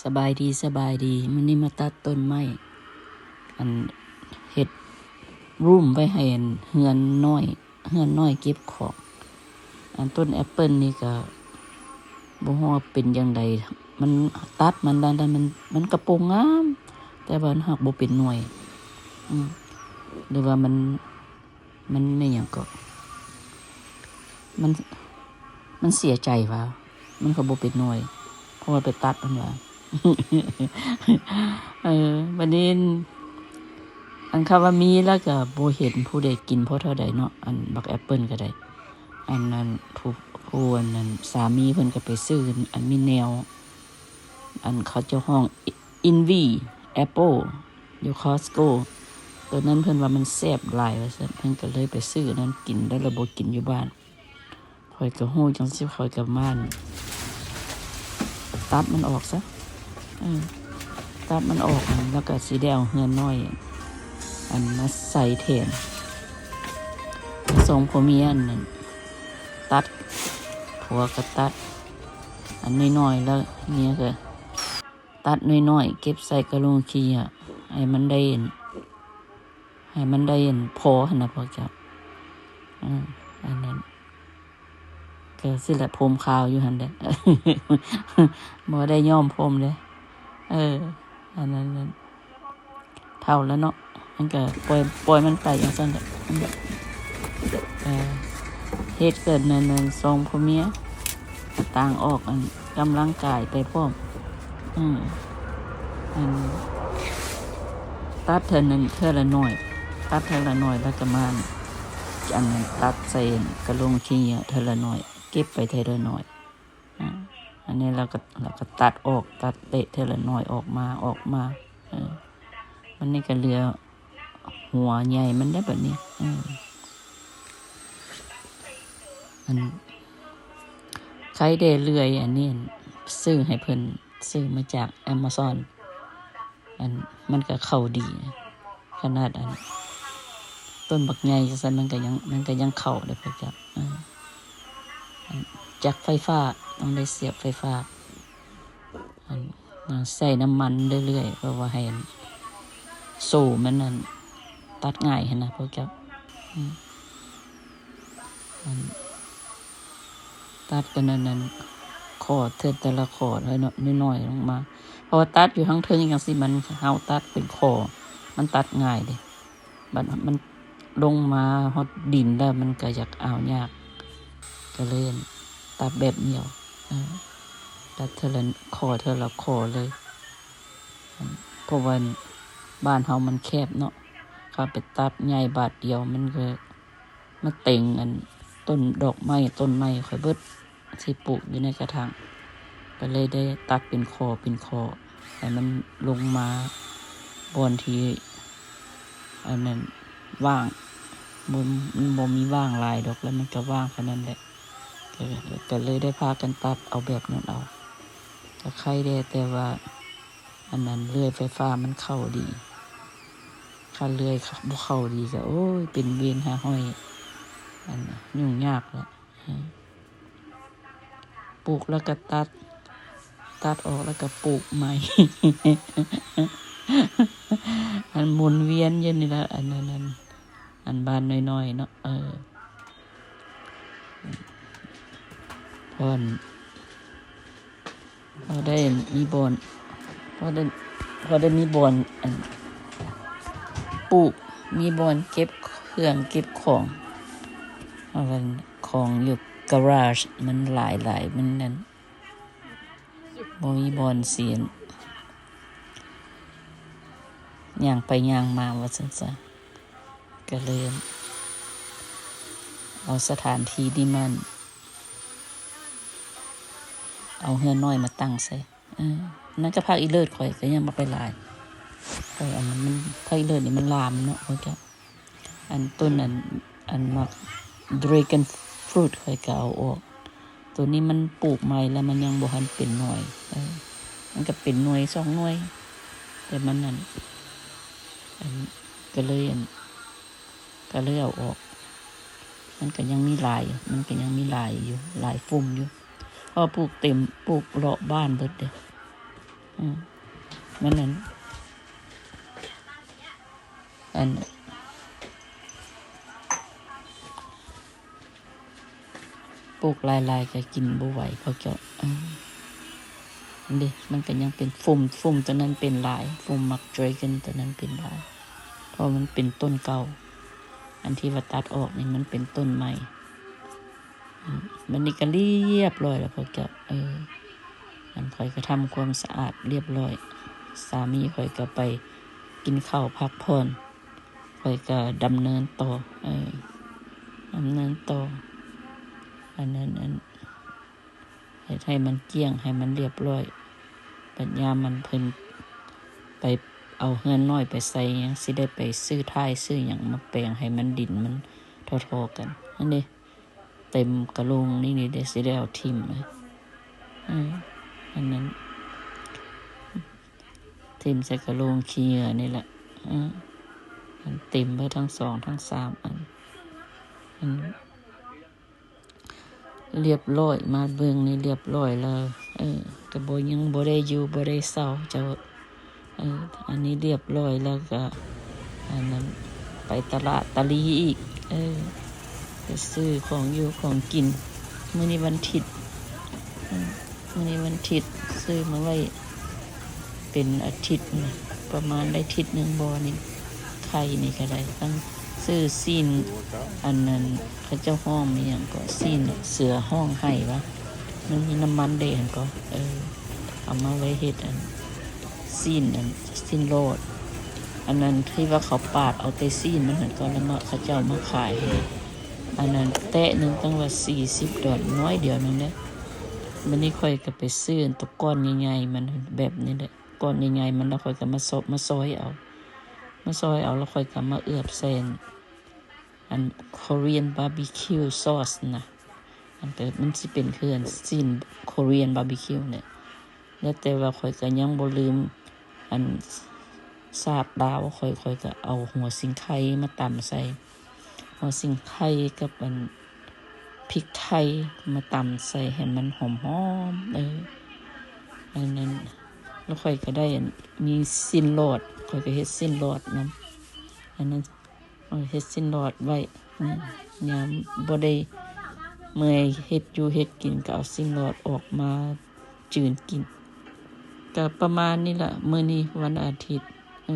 ສະບາຍດີ ສະບາຍດີ. ມື້ນີ້ມາຕັດຕົ້ນໄມ້ ອັນ ເຮັດຮູມໄວ້ໃຫ້ ອັນ ເຮືອນນ້ອຍ ເຮືອນນ້ອຍເກັບຂອງ. ອັນຕົ້ນແອັບເປິ້ນນີ້ກະບໍ່ຮູ້ວ່າເປັນຈັ່ງໃດ ມັນ ຕັດມັນໄດ້ ມັນ ມັນກະໂປ່ງງາມ ແຕ່ວ່າມັນຫາກບໍ່ເປັນໜ່ວຍ. ອືມ ຫຼືວ່າມັນ ມັນແມ່ນຫຍັງເກາະ ມັນ ມັນເສຍໃຈວ່າ ມັນກໍບໍ່ເປັນໜ່ວຍ ເພາະວ່າໄປຕັດມັນວ່າ. ເອີ ບັດນີ້ ອັນ ຄຳວ່າມີແລ້ວກໍບໍ່ເຫັນຜູ້ໃດກິນພໍເທົ່າໃດເນາະ ອັນບັກແອັບເປິ້ນກໍໄດ້. ອັນນັ້ນ ຜູ້ ຜູ້ອັນນັ້ນ ສາມີເພິ່ນກໍໄປຊື້ ອັນມີແນວ ອັນເຂົາເຈົ້າຮ້ອງ ອິນວີ ແອັບເປິ້ນ ຢູ່ຄອສໂກ ໂຕນັ້ນເພິ່ນວ່າມັນແຊບຫຼາຍວ່າຊັ້ນ ເພິ່ນກໍເລີຍໄປຊື້ອັນນັ້ນກິນ ແລ້ວລະບໍ່ກິນຢູ່ບ້ານ. ຂ້ອຍກໍຮູ້ຈັ່ງຊີ້ ຂ້ອຍກໍມາ ຕັດມັນອອກຊະ ເອີ ຕັດມັນອອກ ແລ້ວກໍຊິໄດ້ເອົາເຮືອນນ້ອຍ ອັນມາໃສ່ແທນ. ສອງຜົວເມຍອັນນັ້ນ ຕັດ ຜົວກໍຕັດອັນນ້ອຍໆ ແລ້ວເມຍກໍຕັດນ້ອຍໆ ເກັບໃສ່ກະໂຫຼງຂີ້ເຫຍື້ອ ໃຫ້ມັນໄດ້ ໃຫ້ມັນໄດ້ພໍຫັ້ນນະພວກເຈົ້າ. ເອີ ອັນນັ້ນ ກໍຊີ້ແຫຼະ ຜົມຂາວຢູ່ຫັ້ນແຫຼະ ບໍ່ໄດ້ຍ້ອມຜົມເດ້. ເອີ ອັນນັ້ນ ເຖົ້າແລ້ວເນາະ ມັນກໍປ່ອຍ ປ່ອຍມັນໄປຈັ່ງຊັ້ນແຫຼະ. ເອີ ເຮັດກັນນັ້ນ ສອງຜົວເມຍ ຕ່າງອອກ ອັນ ກຳລັງກາຍໄປພ້ອມ. ອືມ ອັນ ຕັດເທື່ອນັ້ນເທື່ອລະໜ່ອຍ ຕັດເທື່ອລະໜ່ອຍ ແລ້ວກໍມາ ອັນ ຕັດໃສ່ກະໂຫຼງຂີ້ເຫຍື້ອເທື່ອລະໜ່ອຍ ເກັບໄປເທື່ອລະໜ່ອຍ. ອາ ອັນນີ້ລາວກໍ ລາວກໍຕັດອອກ ຕັດເຕະເທື່ອລະໜ່ອຍອອກມາ ອອກມາ. ເອີ ມັນນີ້ກໍເຫຼືອຫົວໃຫຍ່ມັນໄດ້ບັດນີ້. ເອີ ອັນ ໄຄແດ່ເລື່ອຍອັນນີ້ ອັນ ຊື້ໃຫ້ເພິ່ນ ຊື້ມາຈາກແອມາຊອນ. ອັນ ມັນກໍເຂົ້າດີ ຂະໜາດອັນ ຕົ້ນບັກໃຫຍ່ຈັ່ງຊັ້ນ ມັນກໍຍັງ ມັນກໍຍັງເຂົ້າເດ້ພວກເຈົ້າ. ເອີ ອັນ ຈັກໄຟຟ້າ ຕ້ອງໄດ້ສຽບໄຟຟ້າ ອັນ ໃຊ້ນ້ຳມັນເລື້ອຍໆ ເພື່ອວ່າໃຫ້ ອັນ ໂສ້ມັນ ອັນ ຕັດງ່າຍຫັ້ນນະພວກເຈົ້າ. ອືມ ອັນ ຕັດກັນອັນນັ້ນ ຂໍ້ເທື່ອແຕ່ລະຂໍ້ນ້ອຍໆລົງມາ ເພາະວ່າຕັດຢູ່ທາງເທິງຈັ່ງຊີ້ ມັນ ເຮົາຕັດເປັນຂໍ້ ມັນຕັດງ່າຍເດ້. ບັດມັນລົງມາຮອດດິນແລ້ວ ມັນກໍຢາກເອົາຍາກ ກໍເລີຍຕັດແບບດຽວ. ເອີ ຕັດເທື່ອລະຂໍ້ ເທື່ອລະຂໍ້ເລີຍ ເພາະວ່າບ້ານເຮົາມັນແຄບເນາະ ຖ້າໄປຕັດໃຫຍ່ບາດດຽວ ມັນກໍ ມາເຕັງອັນຕົ້ນດອກໄມ້ຕົ້ນໄມ້ຂ້ອຍເບິດ ທີ່ປູກຢູ່ໃນກະຖາງ ກໍເລີຍໄດ້ຕັດເປັນຂໍ້ເປັນຂໍ້ ໃຫ້ມັນລົງມາບ່ອນທີ່ອັນນັ້ນວ່າງ ບໍ່ ມັນບໍ່ມີວ່າງຫຼາຍດອກ ແລ້ວມັນກໍວ່າງແຄ່ນັ້ນແຫຼະ ກໍ ກໍເລີຍໄດ້ພາກັນຕັດເອົາແບບນັ້ນເອົາ ກໍໄຄແດ່ ແຕ່ວ່າ ອັນນັ້ນເລື່ອຍໄຟຟ້າມັນເຂົ້າດີ ຄັນເລື່ອຍ ຄ- ບໍ່ເຂົ້າດີກໍ ໂອ້ຍ ເປັນເວນຫາຫ້ອຍ ອັນ ຫຍຸ້ງຍາກແຫຼະ. ປູກແລ້ວກໍຕັດ ຕັດອອກແລ້ວກໍປູກໃໝ່ ອັນໝູນວຽນຢູ່ນີ້ລະ ອັນນັ້ນ ອັນ ອັນບ້ານນ້ອຍໆເນາະ ເອີ ເພາະ ພໍໄດ້ມີບ່ອນ ພໍໄດ້ ພໍໄດ້ມີບ່ອນ ອັນ ປູກ ມີບ່ອນເກັບເຄື່ອງເກັບຂອງ ເພາະວ່າຂອງຢູ່ກາຣາດມັນຫຼາຍໆ ມັນນັ້ນ ບໍ່ມີບ່ອນຊິ ຍ່າງໄປຍ່າງມາວ່າຊັ້ນຊະ. ກໍເລີຍເອົາສະຖານທີ່ນີ້ມາ ເອົາເຮືອນນ້ອຍມາຕັ້ງໃສ່. ເອີ ນັ້ນກໍຜັກອີເລີດ ຂ້ອຍກໍຍັງບໍ່ໄປຫຼາຍ ຂ້ອຍ ອັນນັ້ນມັນ ຜັກອີເລີດນີ້ມັນລາມເນາະ ຂ້ອຍກໍ ອັນຕົ້ນ ອັນ ອັນໝາກດຣາກອນຟຣຸດ ຂ້ອຍກໍເອົາອອກ. ໂຕນີ້ມັນປູກໃໝ່ແລ້ວ ມັນຍັງບໍ່ທັນເປັນໜ່ວຍ ເອີ ມັນກໍເປັນໜ່ວຍສອງໜ່ວຍ ແຕ່ມັນ ອັນ ອັນ ກໍເລີຍ ອັນ ກໍເລີຍເອົາອອກ ມັນກໍຍັງມີຫຼາຍ ມັນກໍຍັງມີຫຼາຍຢູ່ ຫຼາຍຟຸ່ມຢູ່ ເພາະວ່າປູກເຕັມ ປູກເລາະບ້ານເບິດເດ້. ອືມ ມັນນັ້ນ ອັນ ປູກຫຼາຍໆກໍກິນບໍ່ໄຫວພວກເຈົ້າ. ເອີ ເດ້ ມັນກໍຍັງເປັນຟຸມ, ຟຸມຕົວນັ້ນເປັນຫຼາຍ, ຟຸມໝາກດຣາກອນຕົວນັ້ນເປັນຫຼາຍ ເພາະມັນເປັນຕົ້ນເກົ່າ. ອັນທີ່ວ່າຕັດອອກນີ້ມັນເປັນຕົ້ນໃໝ່. ອືມ ບັດນີ້ກໍລຽບຮ້ອຍແລ້ວພວກເຈົ້າ. ເອີ ອັນຂ້ອຍກໍທຳຄວາມສະອາດລຽບຮ້ອຍ, ສາມີຂ້ອຍກໍໄປກິນເຂົ້າພັກຜ່ອນ, ຂ້ອຍກໍດຳເນີນຕໍ່. ເອີ ດຳເນີນຕໍ່ ອັນນັ້ນ ອັນ ເຮັດໃຫ້ມັນກ້ຽງ ໃຫ້ມັນລຽບຮ້ອຍ. ບັດຍາມມັນເພິ່ນໄປເອົາເຮືອນນ້ອຍໄປໃສ່ຫຍັງ ຊິໄດ້ໄປຊື້ທ້າຍຊື້ຫຍັງມາແປງໃຫ້ມັນ ດິນມັນທໍ່ໆກັນ. ອັນນີ້ເຕັມກະໂຫຼງນີ້ນີ້ເດ້ ຊິໄດ້ເອົາຖິ້ມ. ເອີ ອັນນັ້ນ ຖິ້ມໃສ່ກະໂຫຼງຂີ້ເຫຍື້ອນີ້ແຫຼະ. ເອີ ມັນເຕັມເບິດທັງສອງທັງສາມອັນ. ອັນ ລຽບຮ້ອຍ ມາເບິ່ງນີ້ລຽບຮ້ອຍແລ້ວ. ເອີ ກໍບໍ່ ຍັງບໍ່ໄດ້ຢູ່ບໍ່ໄດ້ເຊົາເຈົ້າ. ເອີ ອັນນີ້ລຽບຮ້ອຍແລ້ວກໍ ອັນນັ້ນ ໄປຕະຫຼາດຕະຫຼີອີກ. ເອີ ໄປຊື້ຂອງຢູ່ຂອງກິນ. ມື້ນີ້ວັນທິດ ເອີ ມື້ນີ້ວັນທິດ ຊື້ມາໄວ້ ເປັນອາທິດນີ້ ປະມານໄດ້ທິດໜຶ່ງບໍ່ນີ້. ໄຂ່ນີ້ກໍໄດ້ ຕັ້ງຊື້ຊີ້ນ ອັນນັ້ນ ເຂົາເຈົ້າຮ້ອງອີ່ຫຍັງເກາະ ຊີ້ນເສືອຮ້ອງໄຫ້ຫວາ ມັນມີນ້ຳມັນເດ້ຫັ້ນເກາະ. ເອີ ເອົາມາໄວ້ເຮັດອັນ ຊີ້ນ ອັນ ຊີ້ນຫຼອດ. ອັນນັ້ນທີ່ວ່າເຂົາປາດເອົາແຕ່ຊີ້ນມັນຫັ້ນເກາະ ແລ້ວມາ ເຂົາເຈົ້າມາຂາຍໃຫ້. ອັນນັ້ນແຕະໜຶ່ງຕັ້ງວ່າສີ່ສິບດອນ ໜ້ອຍດຽວໜຶ່ງເດ້. ບັດນີ້ຂ້ອຍກໍໄປຊື້ອັນໂຕກ້ອນໃຫຍ່ໆມັນ ແບບນີ້ແຫຼະ ກ້ອນໃຫຍ່ໆມັນ ແລ້ວຂ້ອຍກໍມາຊອກ ມາຊອຍເອົາ ມາຊອຍເອົາ ແລ້ວຂ້ອຍກໍມາເອືອບໃສ່ອັນ Korean barbecue sauce ນະ. ອັນກໍມັນຊິເປັນຄືອັນຊີ້ນ Korean barbecue ແຫຼະ. ແລ້ວແຕ່ວ່າຂ້ອຍກໍຍັງບໍ່ລືມອັນສາດລາວ ຂ້ອຍ ຂ້ອຍກໍເອົາຫົວຊິງໄຄມາຕຳໃສ່ ຫົວຊິງໄຄກັບອັນພິກໄທມາຕຳໃສ່ໃຫ້ມັນຫອມໆ. ເອີ ອັນນັ້ນ ແລ້ວຂ້ອຍກໍໄດ້ອັນ ມີຊີ້ນຫຼອດ ຂ້ອຍກໍເຮັດຊີ້ນຫຼອດນຳ. ອັນນັ້ນ ເຮັດຊີ້ນຫຼອດໄວ້ ອາ ຍາມບໍ່ໄດ້ເມື່ອຍເຮັດຢູ່ເຮັດກິນ ກໍເອົາຊີ້ນຫຼອດອອກມາຈືນກິນ. ກໍປະມານນີ້ລະ ມື້ນີ້ວັນອາທິດ. ເອີ